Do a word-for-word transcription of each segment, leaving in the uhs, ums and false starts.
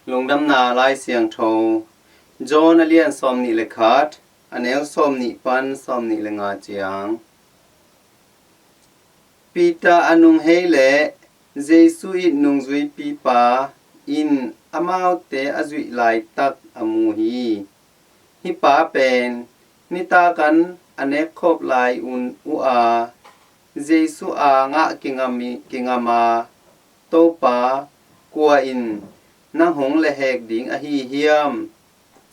Lungdamna Lai Siangtho, John a lian sawmnih le khat, a neu sawmnih pan sawmnih le nga ciang. Peter a nung hei leh Jesu it nungzuipipa in amaute a zuih laitak a mu hi. Hih pa pen nitakin a nekkhop lai un uh a, Jesu a ngah kingam i, kingam a, "Topa, kua in nang hong lehhek ding ahi hiam?"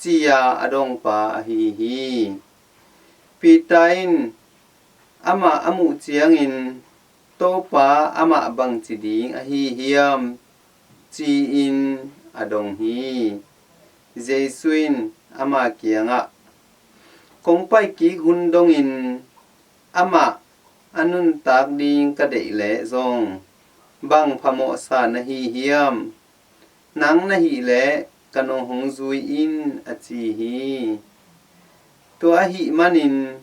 ci-a a dongpa ahi hi. Peter in amah a muh ciangin, "Topa, amah bangci ding ahi hiam?" ci-in a dong hi. Jesu in ama kiangah, "Kong paikik hun dongin amah a nuntak ding ka deih leh zong bang phamawhsa na hi hiam? Nang na hih leh ka nung hong zui in," a ci hi. Tua ahih manin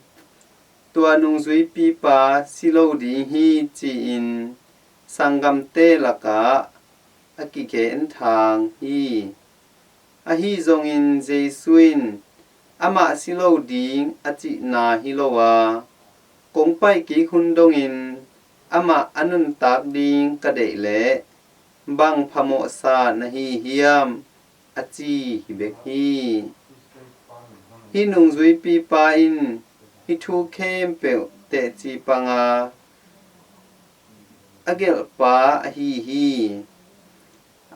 tua nungzuipipa si lo ding hi ci-in sanggamte lakah a kigenthang hi. Ahi zongin Jesu in amah si lo ding a cihna hi lo a, "Kong paikik hun dongin amah a nuntak ding ka deih leh bang phamawhsa na hi hiam?" a ci hi bek hi. Hih nungzuipipa in hih thu khempeuh teci panga a gelhpa ahi hi.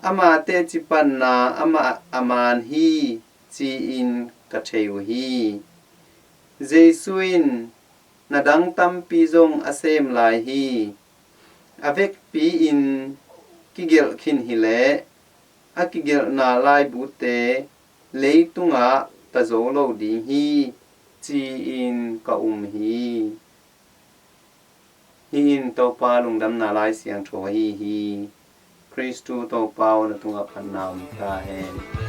Ama teci panna amah a man hi ci-in ka thei uh hi. Jesu in na dang tampi zong a sem lai hi. A vekpi-in kigelh khin hileh a kigelhna laibute leitungah ta zo lo ding hi ci-in ka um hi. Hih in Topa Lungdamna Lai Siangtho ahi hi. Khristu Topa aw, na tungah phatna om ta hen.